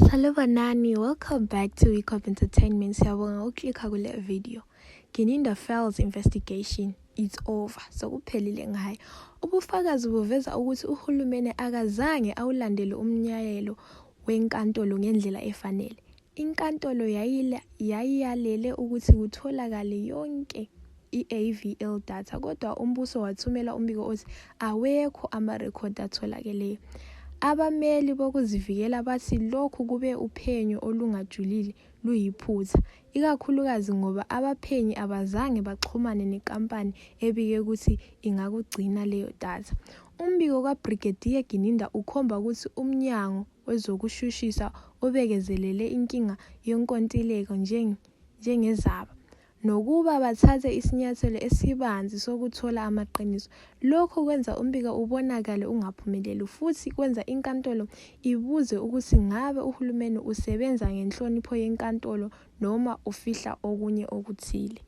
Sanibonani, welcome back to Wicop Entertainment. Siyabonga ukuklikha kule video. Gininda fails investigation. It's over. Sokuphelile ngayo. Ubufakazi buveza ukuthi uhulumeni akazange awulandele umyalelo wenkantolo ngendlela efanele. Inkantolo yayiyalele ukuthi kutholakale yonke i-AVL data, kodwa umbuso wathumela umbiko othi awekho amarekhodi atholakeleyo. Abameli bokuzivikela bathi lokhu kube uphenyo olungajulile luyiphutha, ikakhulukazi ngoba abaphenyi abazange baxhumane nenkampani ebike ukuthi ingakugcina leyo data. Umbiko kaBrigadier Gininda ukhomba ukuthi uMnyango Wezokushushisa ubekezelele inkinga yenkontileka njengezaba, nokuba bathathe isinyathelo esibanzi sokuthola amaqiniso. Lokhu kwenza umbiko ubonakale ungaphumeleli futhi kwenza inkantolo ibuze ukuthi ngabe uhulumeni usebenza ngenhlonipho yenkantolo noma ufihla okunye okuthile.